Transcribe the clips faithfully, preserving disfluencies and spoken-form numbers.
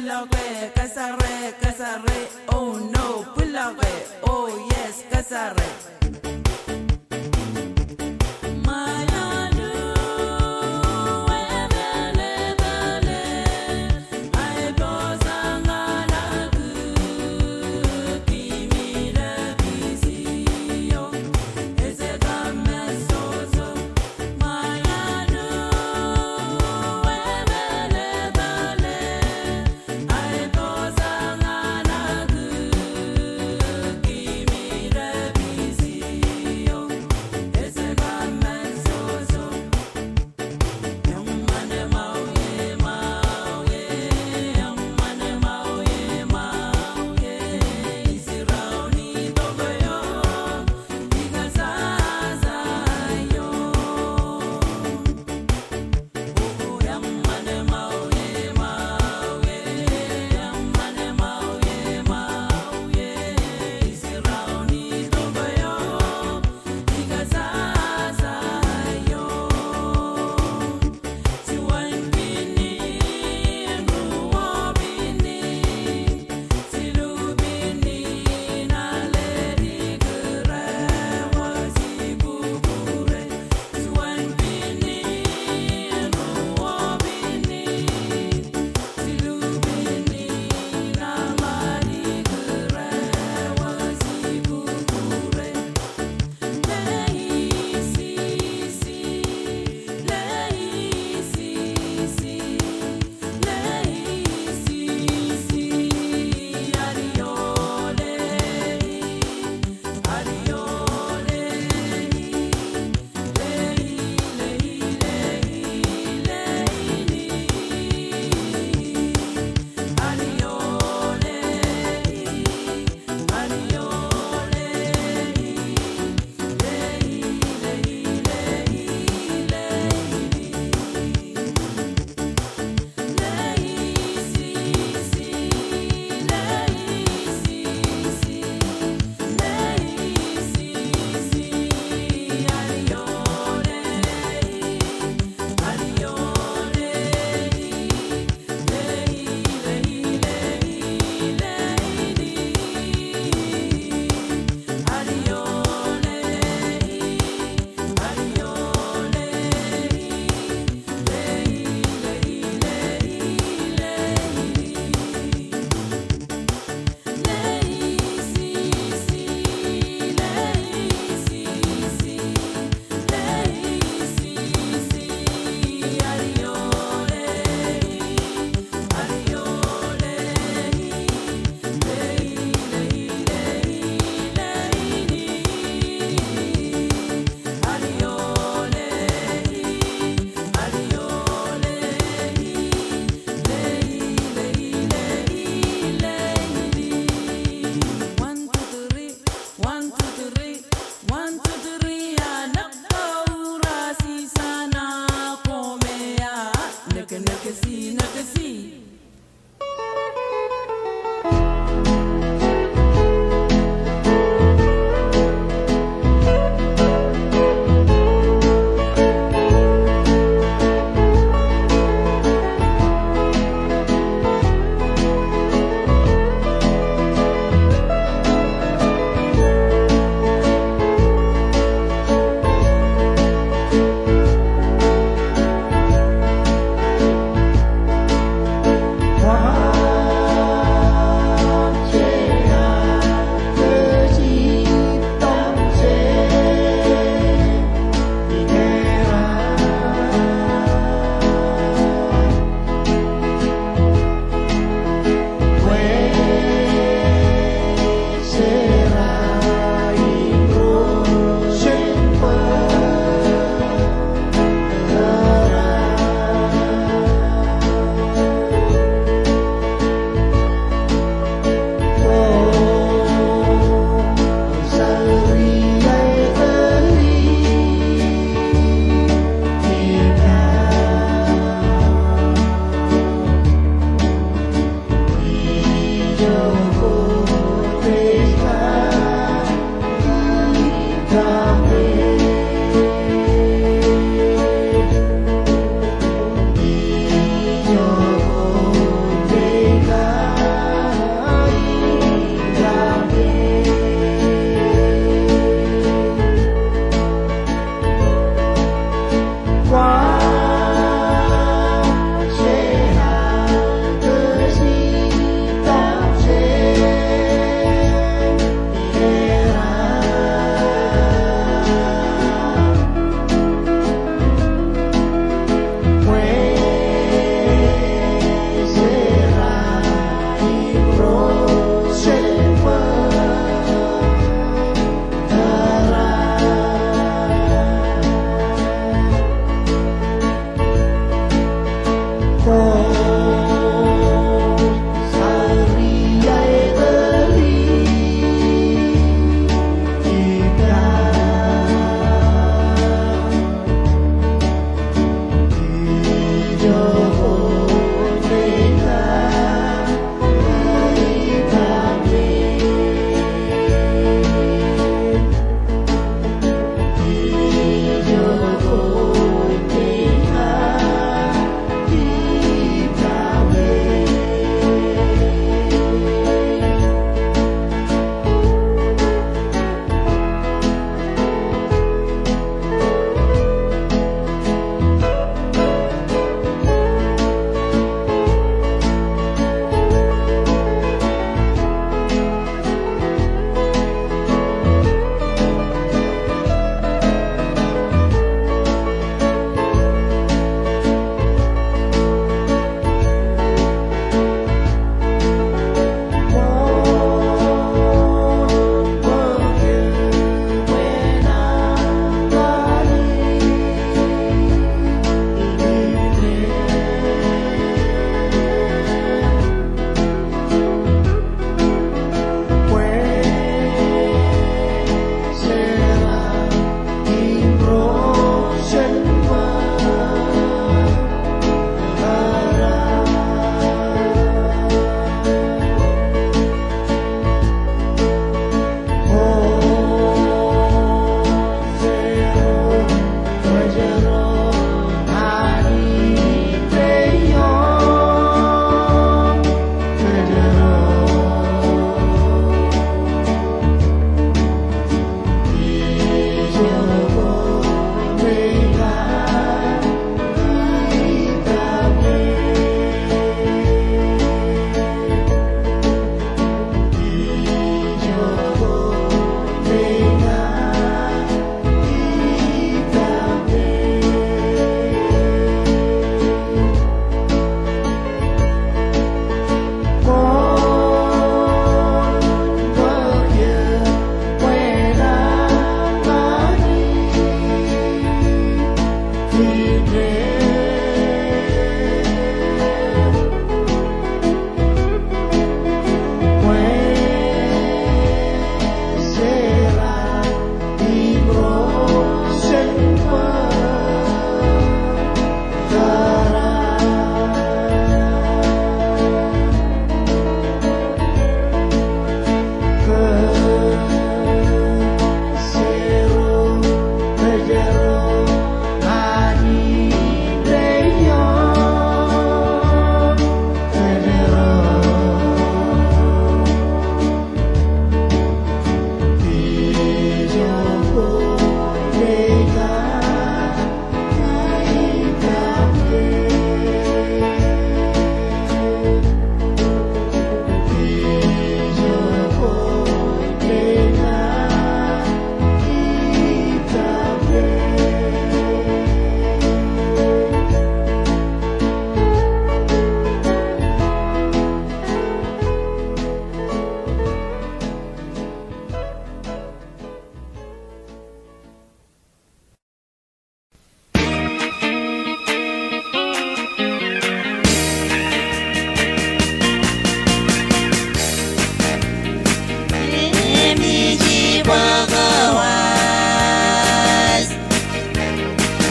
Bwilọke, kōsare, kōsare, oh no, bwilọke, oh yes, kōsare.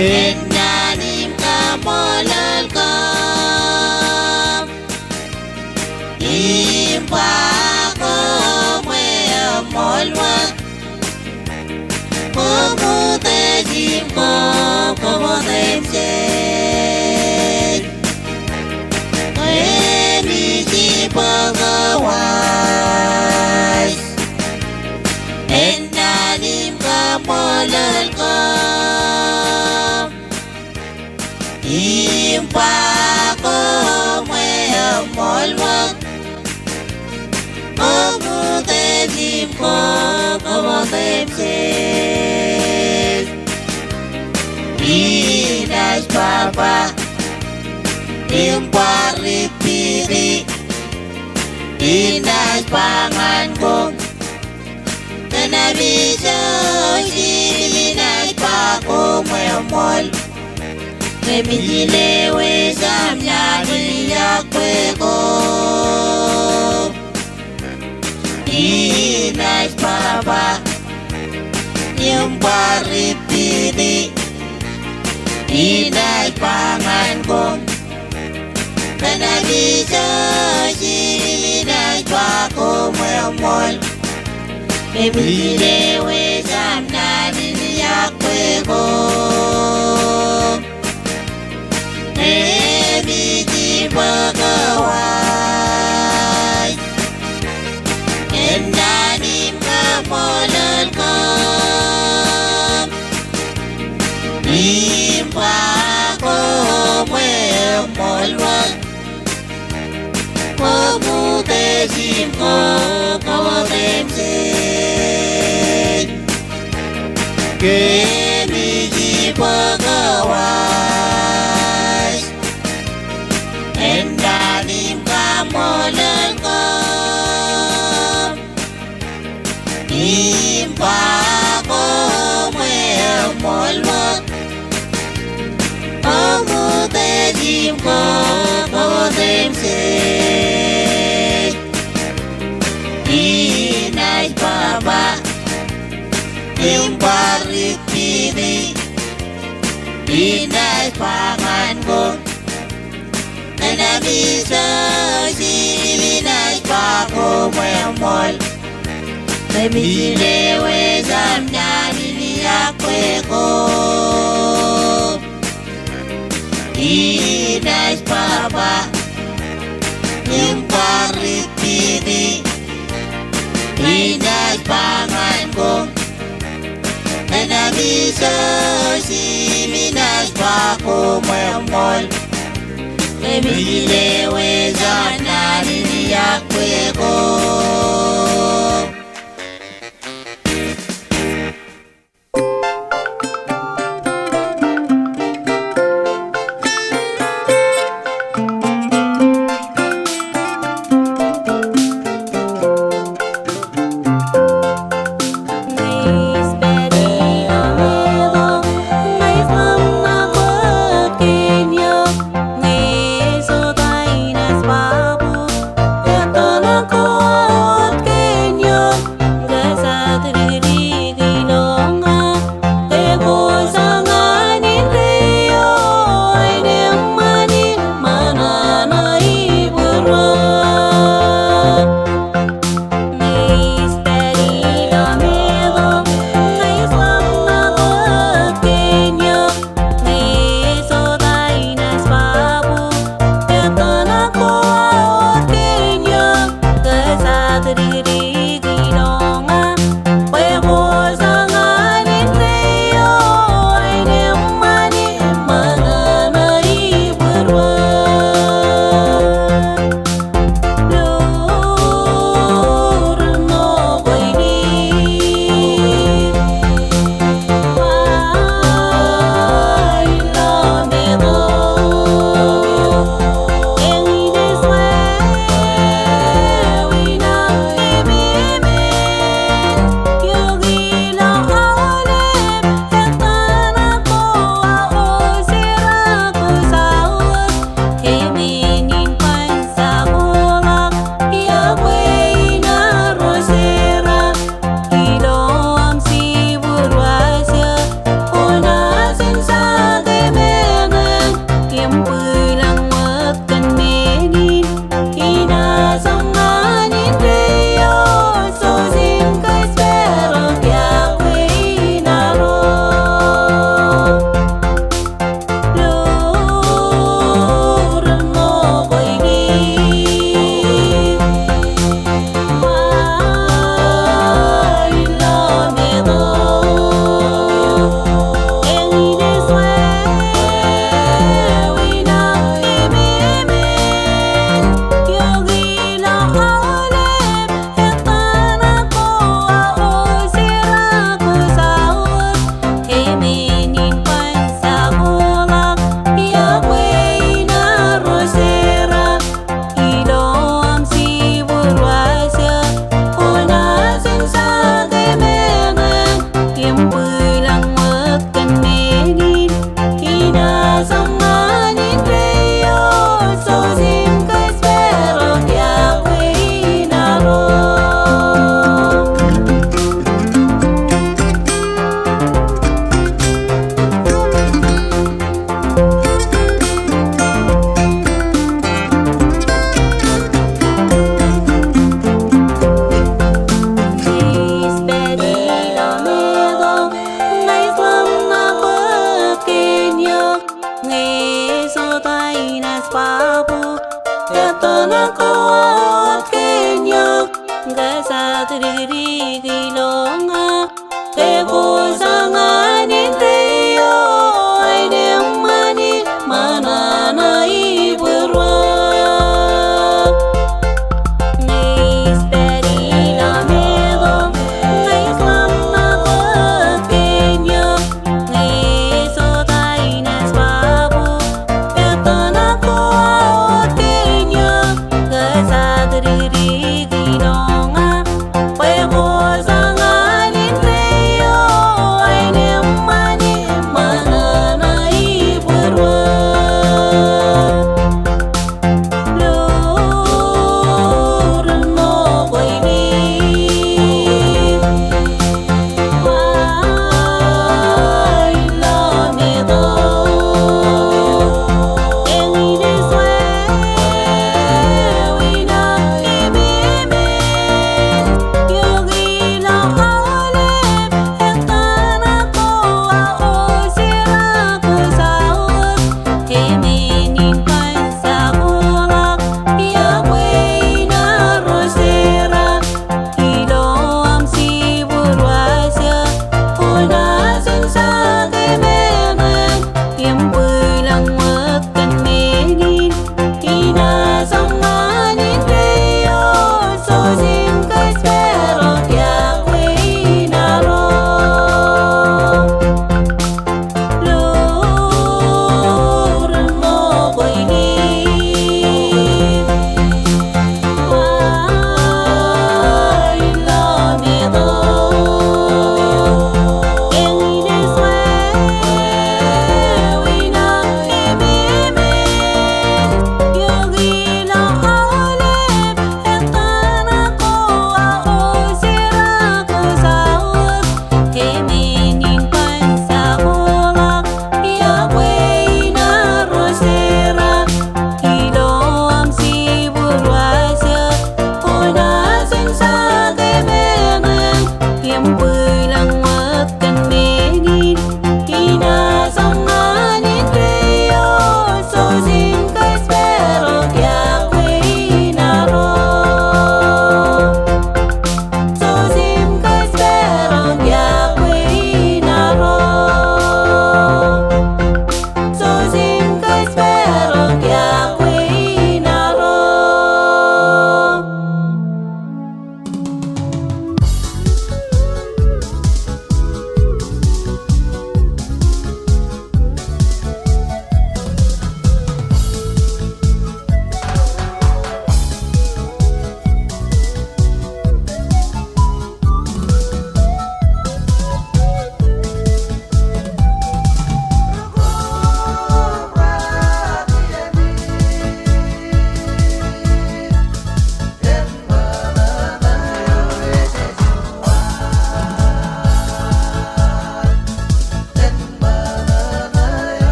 Ennaan im kaṃṃoolol kōm im ba koṃ eṃṃool wōt. Koṃ utiej im koṃ koṃ otemjej. Kōmij bōk waj. Ennaan im kaṃṃoolol kōm im ba koṃ eṃṃool wōt. Koṃ utiej im koṃ koṃ otemjej. Inaaj baba im bar ipiti. Inaaj ba ñan koṃ. Kōn ami jouj im inaaj ba koṃ eṃṃool. Kōmij lewōj aṃ naan in yokwe ko. Inaaj baba im bar ipiti. Inaaj ba ñan koṃ. Kōn ami jouj im inaaj ba koṃ eṃṃool. Kōmij lewōj aṃ naan in yokwe ko. Kōmij bōk waj. Ennaan im kaṃṃoolol kōm im ba koṃ eṃṃool wōt. Koṃ utiej im koṃ koṃ otemjej. Kōmij bōk waj. Ennaan im kaṃṃoolol kōm im ba koṃ eṃṃool wōt. Koṃ utiej im koṃ koṃ otemjej. Inaaj baba im bar ipiti. Inaaj ba ñan koṃ. Kōn ami jouj im inaaj ba koṃ eṃṃool. Kōmij lewōj aṃ naan in yokwe ko. Inaaj baba im bar ipiti. Inaaj ba ñan koṃ. Kōn ami jouj im inaaj ba koṃ eṃṃool. Kōmij lewōj aṃ naan in yokwe ko.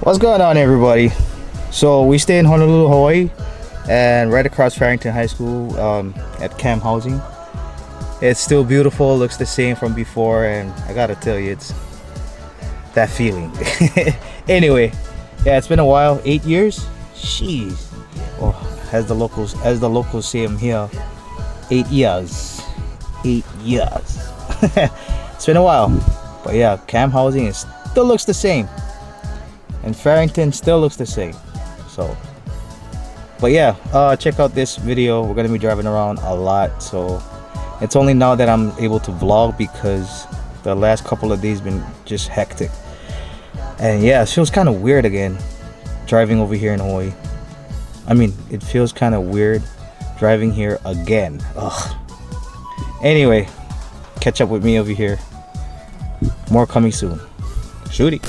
What's going on, everybody? So we stay in Honolulu, Hawaii, and right across Farrington High School, um, at Kam Housing. It's still beautiful, looks the same from before, and I gotta tell you, it's that feeling. Anyway, yeah, it's been a while, eight years. Jeez. Oh, as the locals, as the locals say, I'm here. Eight years. Eight years. It's been a while. But yeah, Kam Housing is, still looks the same. And Farrington still looks the same. So, but yeah, uh, check out this video. We're gonna be driving around a lot. So it's only now that I'm able to vlog because the last couple of days been just hectic. And yeah, it feels kind of weird again driving over here in Hawaii. I mean, it feels kind of weird driving here again. Ugh. Anyway, catch up with me over here. More coming soon. Shooty.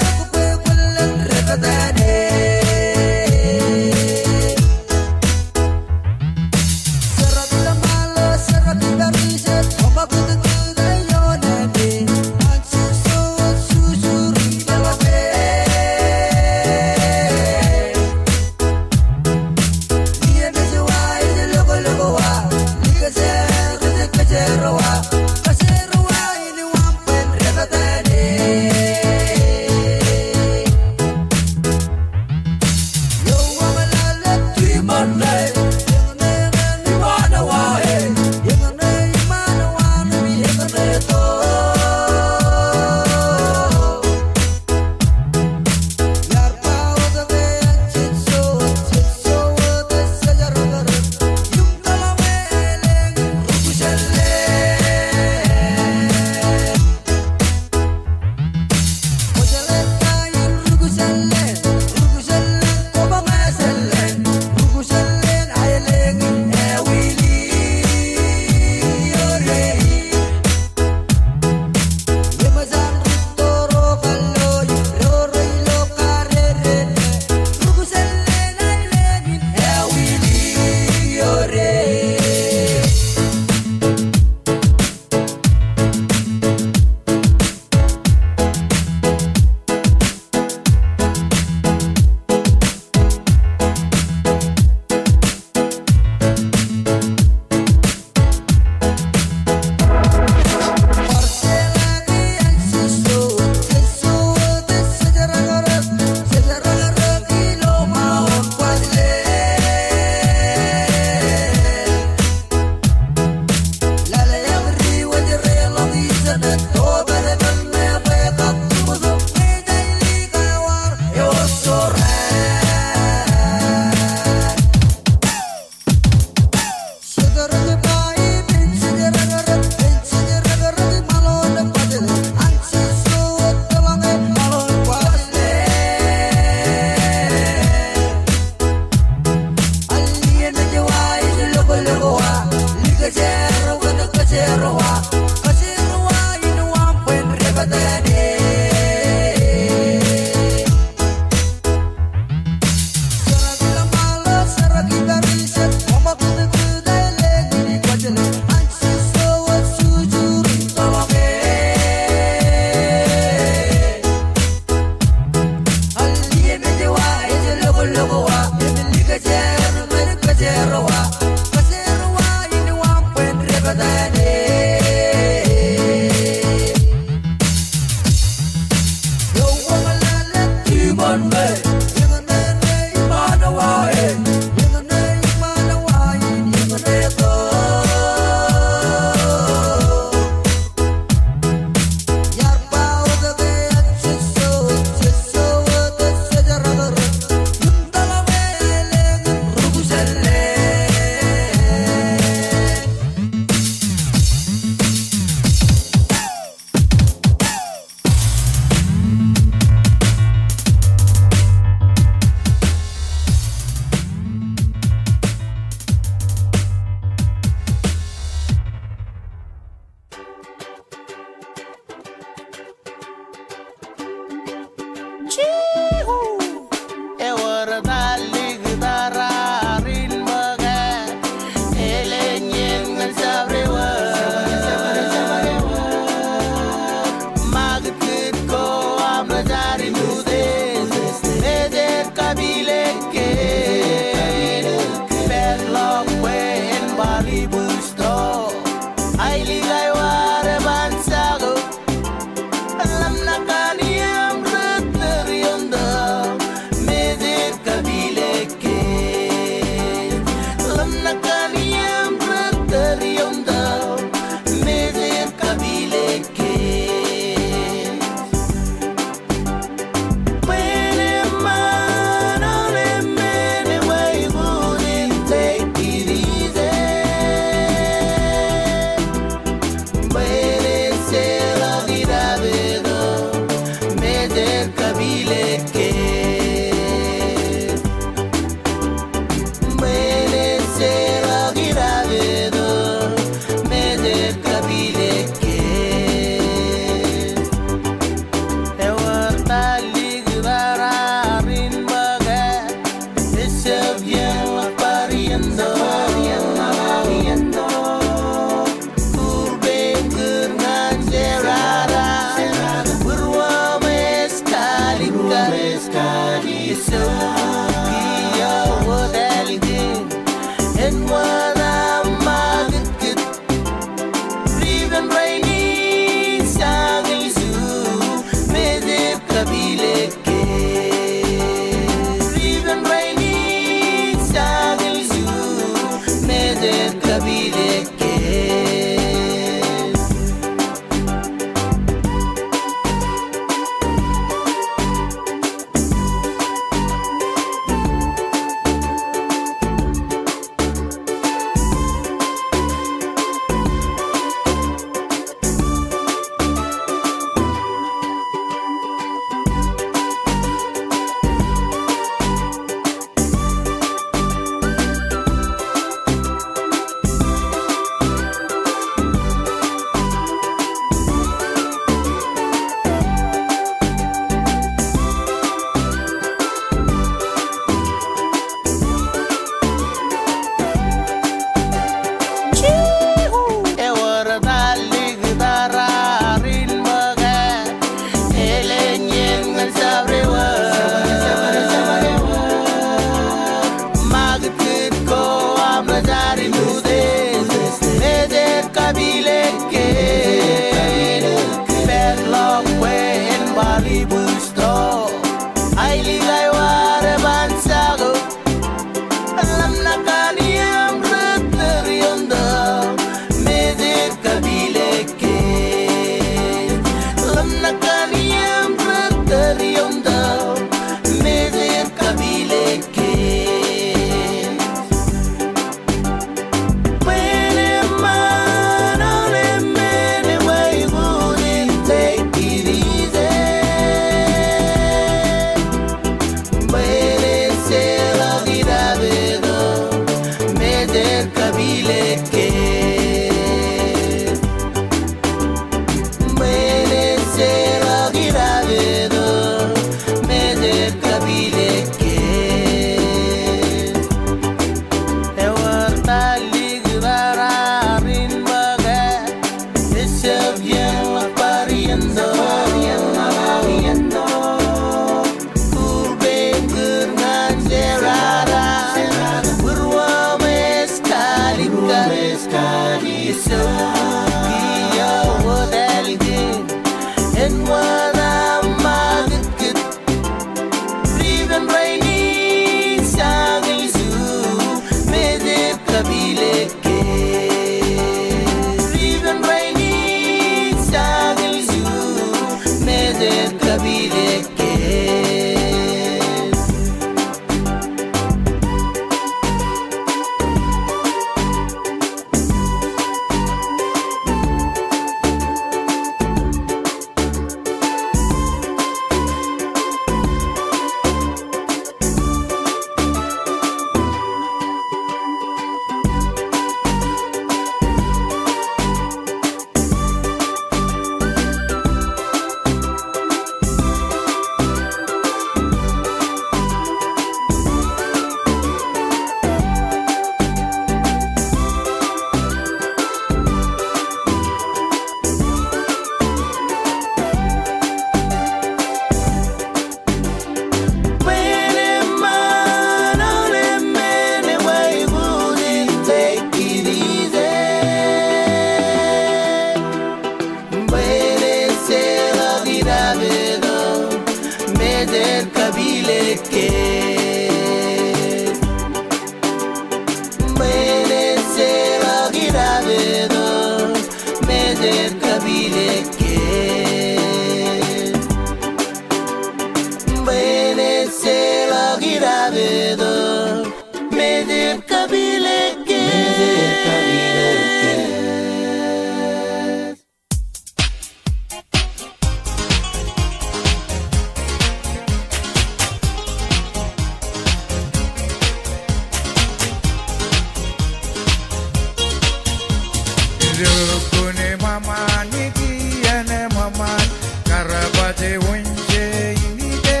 Lukkuun ṃōṃaan, ikijjien ṃōṃaan, kar baj wōnje im ije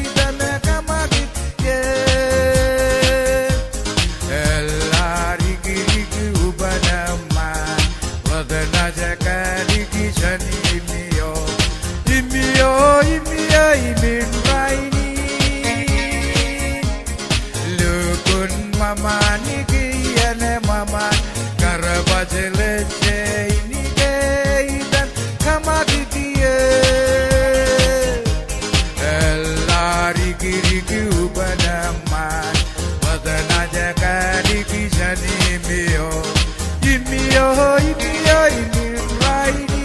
itan kōṃakūt ie. Eḷḷā dikdik ubōn eṃṃaan, ḷotak naaj kalōk jān im eo, im eo, im eo, im in rainin. Lukkuun ṃōṃaan, ikijjien ṃōṃaan, kar baj lejje im ije itan kōṃakūt ie. Eḷḷā dikdik ubōn eṃṃaan, ḷotak naaj kalōk jān im eo, im eo, im eo, im in rainin.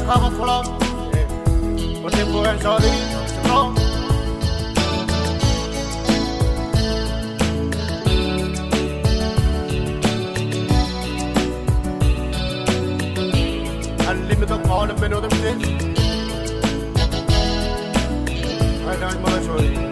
Kaba Club, eh, Contemporary Sound, Sibro. Unlimited Power, men of the stage. Ay, ay, mga sorry.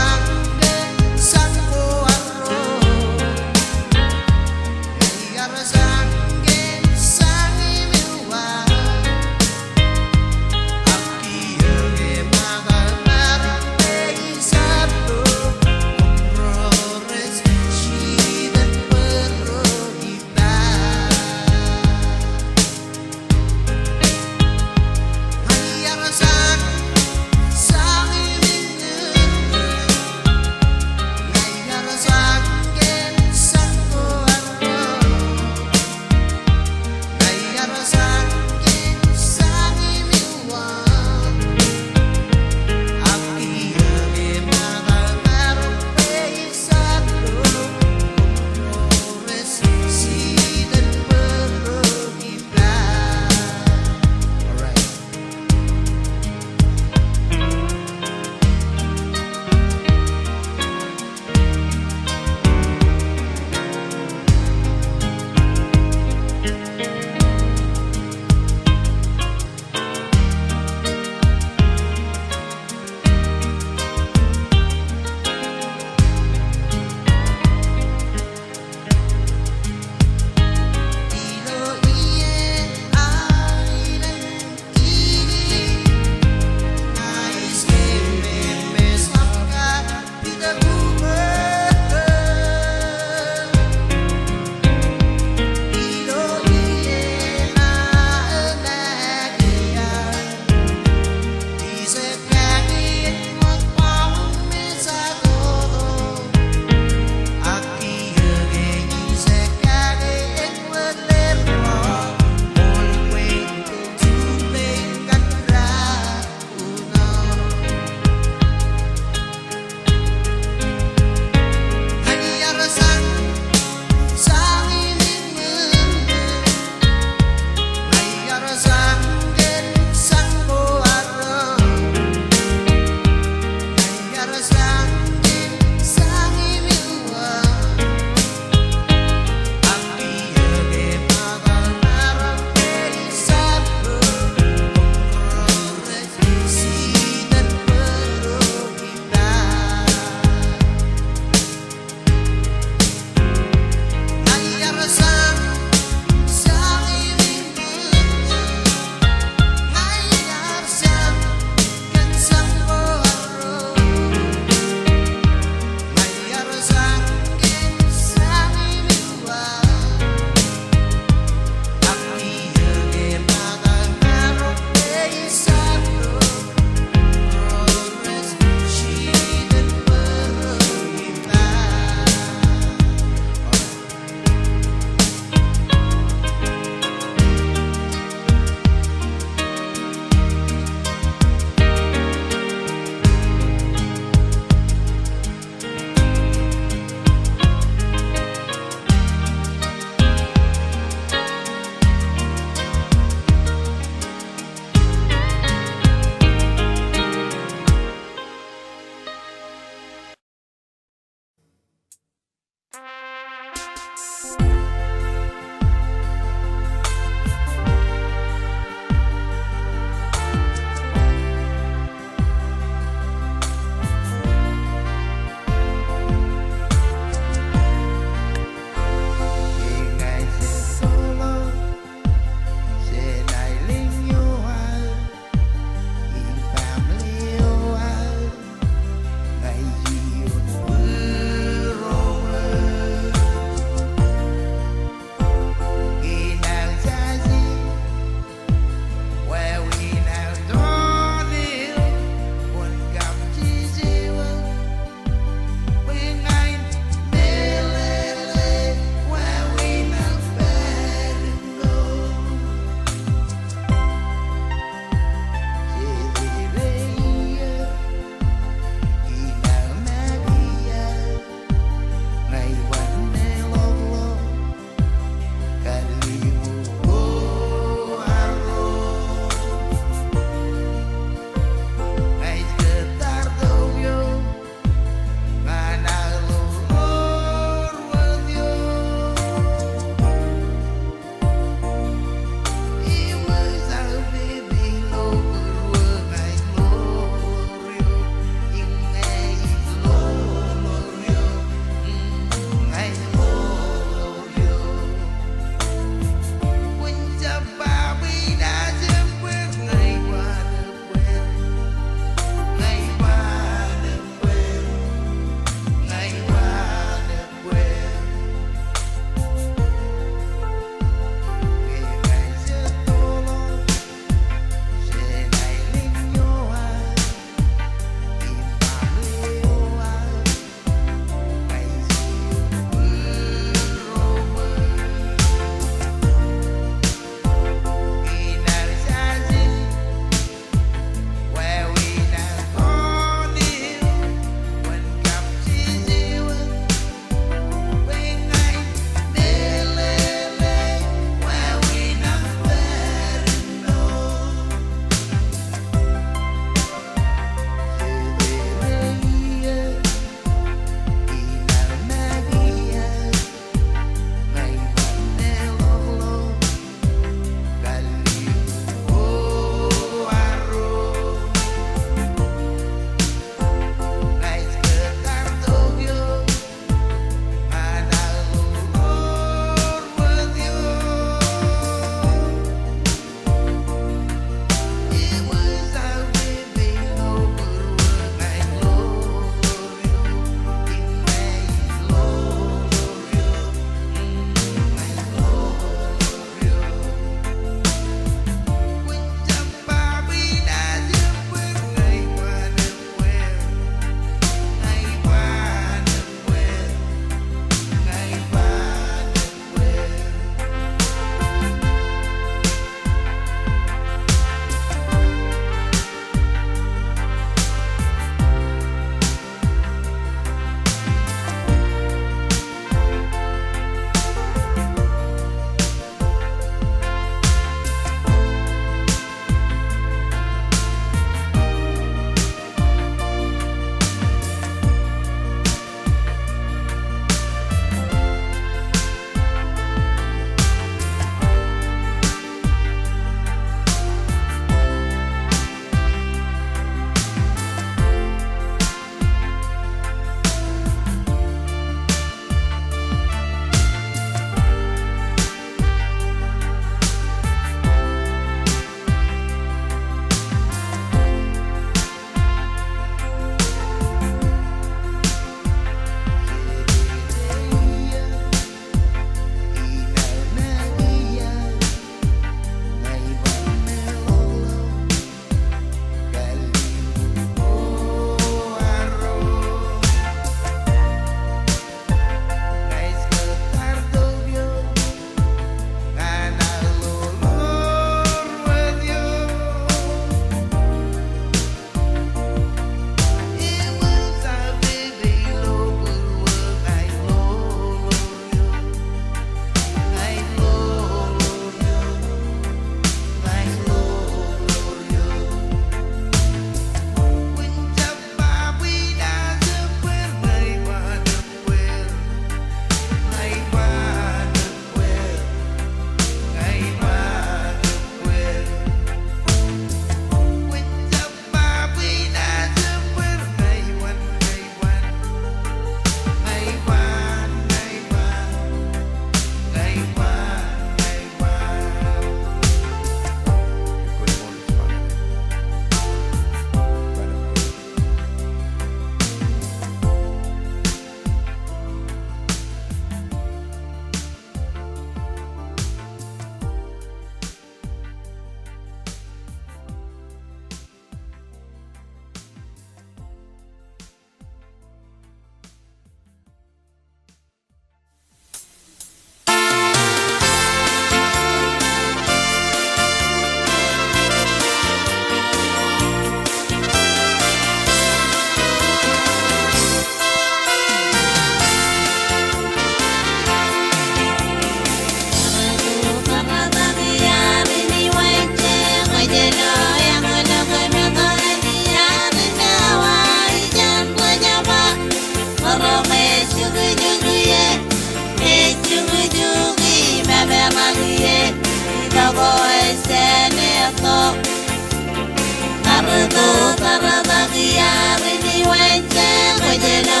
Ri-tōtōrtak iaar in Wōnse, kwōj lo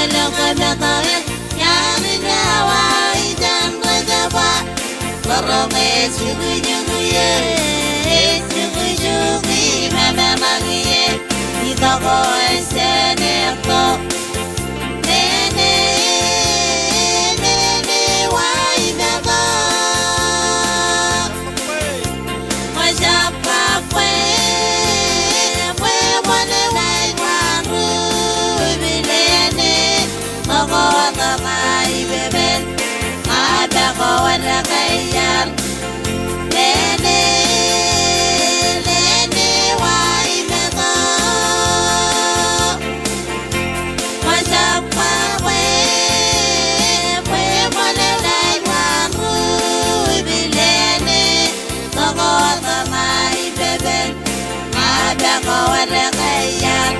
eñḷọk meto eo iaar in awa ijeṇ rej ba. Ḷoor ke ej jukjuk ie, ej jukjuk i mamaḷọk ie, itok eo ej Senetō. Nene, nene, wa imeto. Kwōjab ba bwe, bwe bōlen aikuj ru ippān nene, tok wōt ṇa ippān, ṇa pād ko wōt ke iar. Nene, nene, wa imeto. Kwōjab ba bwe, bwe bōlen aikuj ru ippān nene, tok wōt ṇa ippān, ṇa pād ko wōt ke iar.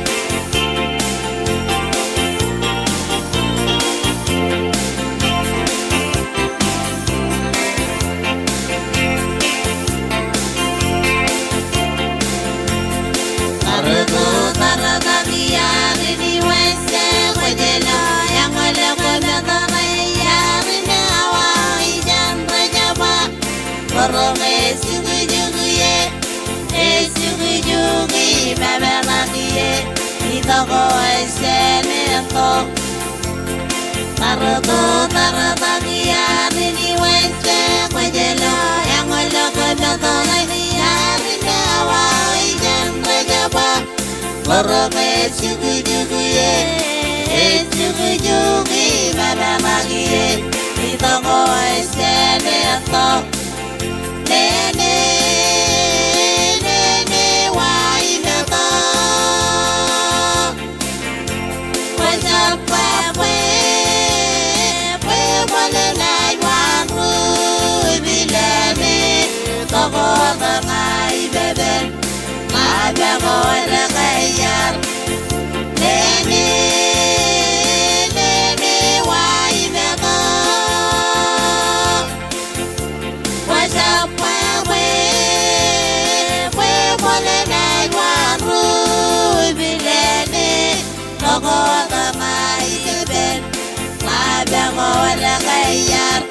Ri-tōtōrtak iaar in Wōnse, kwōj lo eñḷọk meto eo iaar in awa ijeṇ rej ba. Ḷoor ke ej jukjuk ie, ej jukjuk i mamaḷọk ie, itok eo ej Senetō. Ri-tōtōrtak iaar in Wōnse, kwōj lo eñḷọk meto eo iaar in awa ijeṇ rej ba. Ḷoor ke ej jukjuk ie, ej jukjuk i mamaḷọk ie, itok eo ej Senetō. Nene, nene, wa imeto. Kwōjab ba bwe, bwe bōlen aikuj ru ippān nene, tok wōt ṇa ippān, ṇa pād ko wōt ke iar. Nene, nene, wa imeto. Kwōjab ba bwe, bwe bōlen aikuj ru ippān nene, tok wōt ṇa ippān, ṇa pād ko wōt ke iar.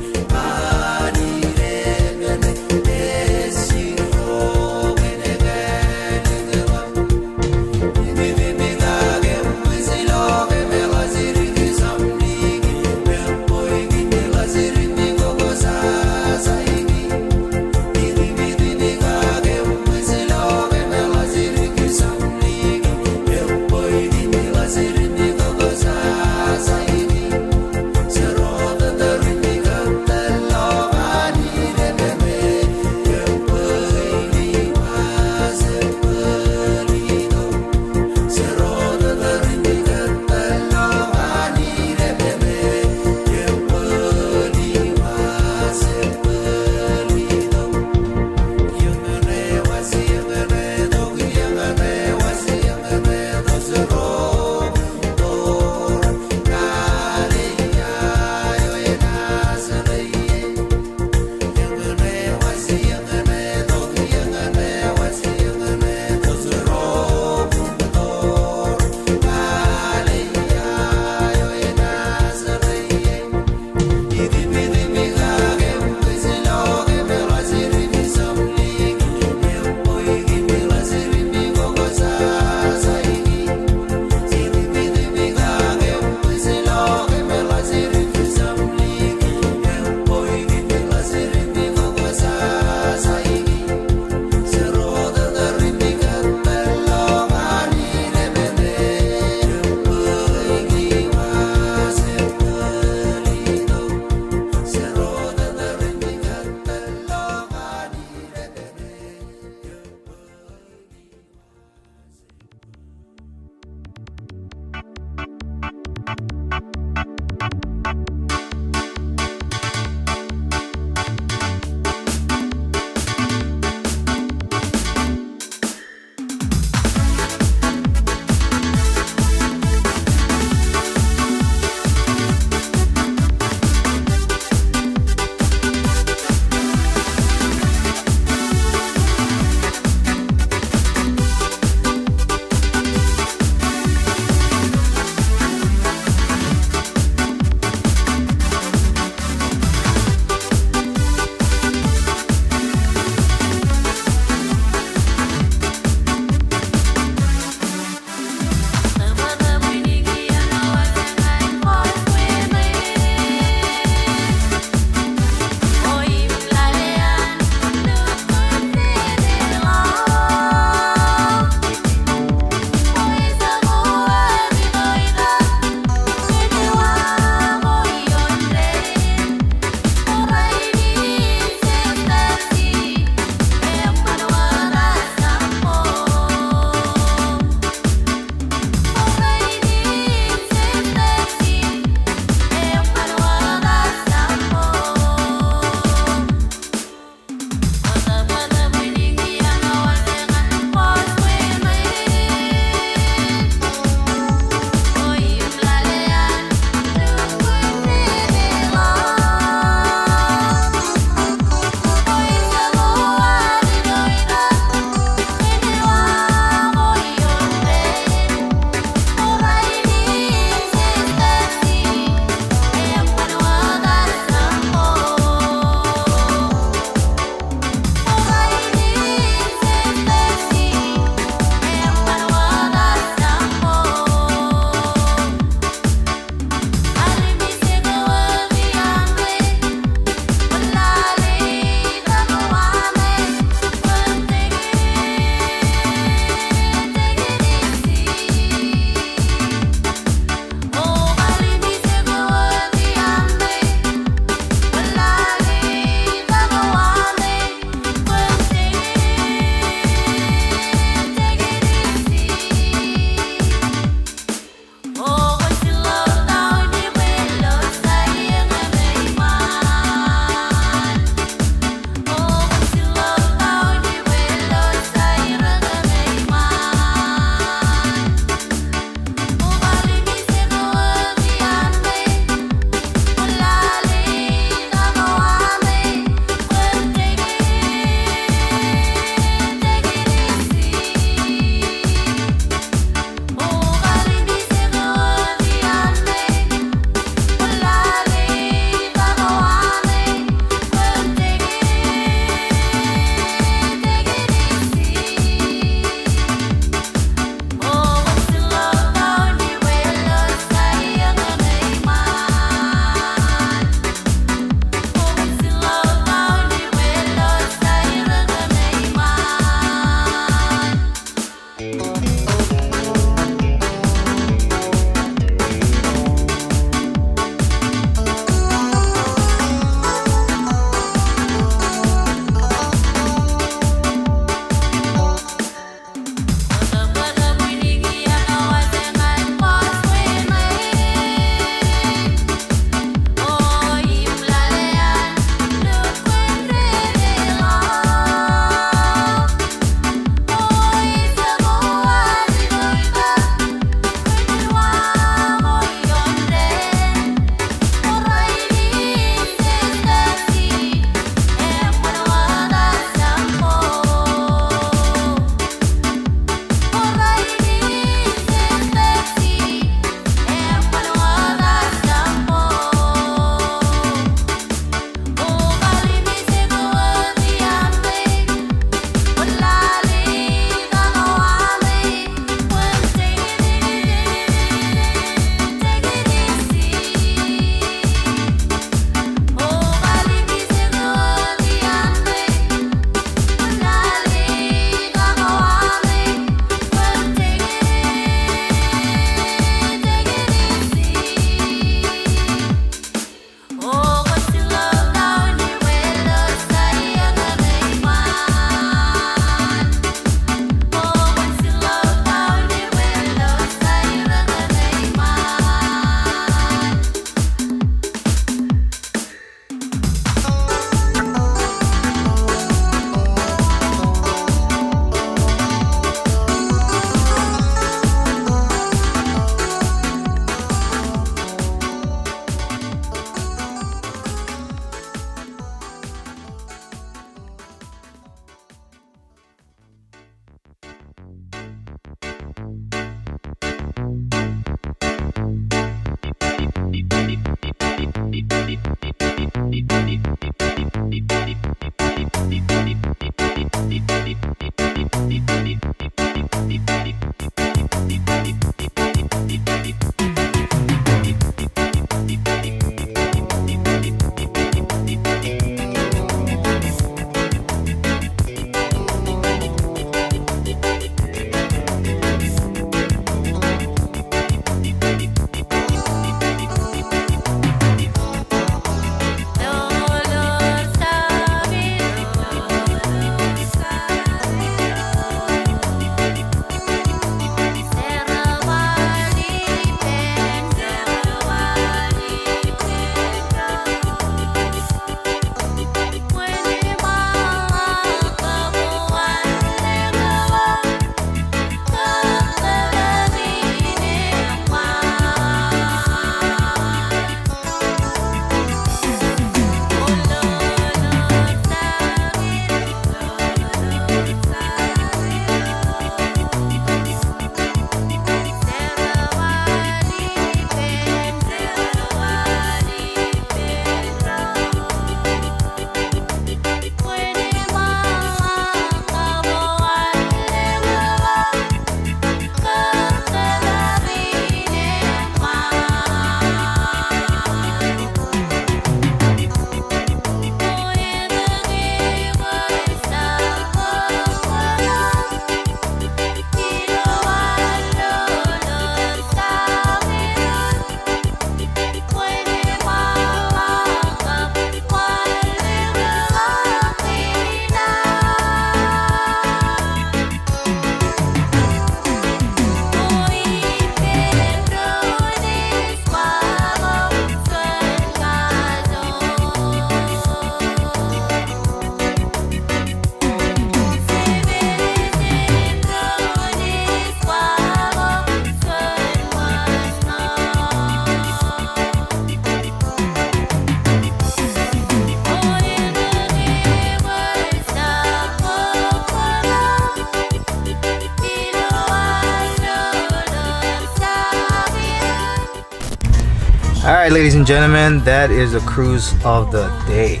All right, ladies and gentlemen, that is the cruise of the day.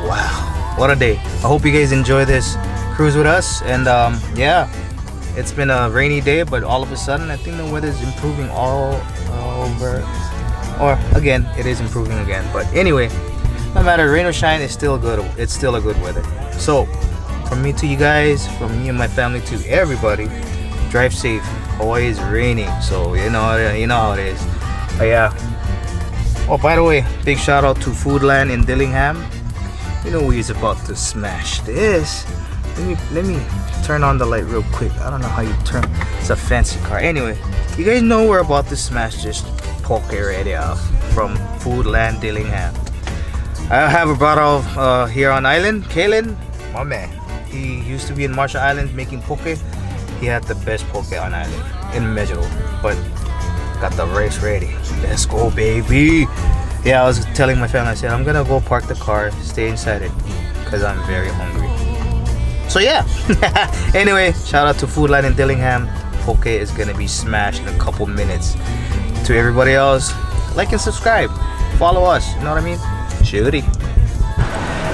Wow, what a day. I hope you guys enjoy this cruise with us. And um, yeah, it's been a rainy day, but all of a sudden, I think the weather is improving all over. Or again, it is improving again. But anyway, no matter rain or shine, it's still good. It's still a good weather. So, from me to you guys, from me and my family to everybody, drive safe. Hawaii is raining, so you know, you know how it is. But yeah. Oh, by the way, big shout out to Foodland in Dillingham. You know we is about to smash this. Let me let me turn on the light real quick. I don't know how you turn. It's a fancy car. Anyway, you guys know we're about to smash this poke right here from Foodland Dillingham. I have a brother uh, here on island, Kalen, my man. He used to be in Marshall Islands making poke. He had the best poke on island, immeasurable. But got the rice ready. Let's go, baby. Yeah, I was telling my family, I said, I'm gonna go park the car, stay inside and eat, because I'm very hungry. So yeah. Anyway, shout out to Foodland in Dillingham. Poke is gonna be smashed in a couple minutes. To everybody else, like and subscribe. Follow us, you know what I mean? Shooty.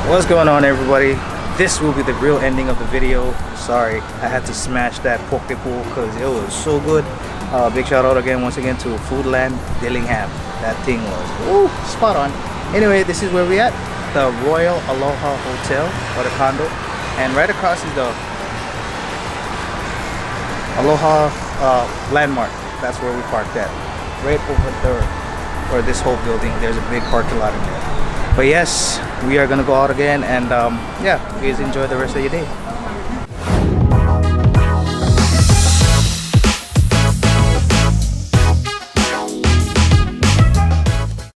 What's going on, everybody? This will be the real ending of the video. Sorry, I had to smash that poke bowl because it was so good. Uh, big shout out again, once again, to Foodland Dillingham. That thing was, ooh, spot on. Anyway, this is where we at, the Royal Aloha Hotel or the condo, and right across is the Aloha uh, Landmark. That's where we parked at, right over there, or this whole building. There's a big parking lot in there. But yes, we are gonna go out again, and um, yeah, you guys enjoy the rest of your day.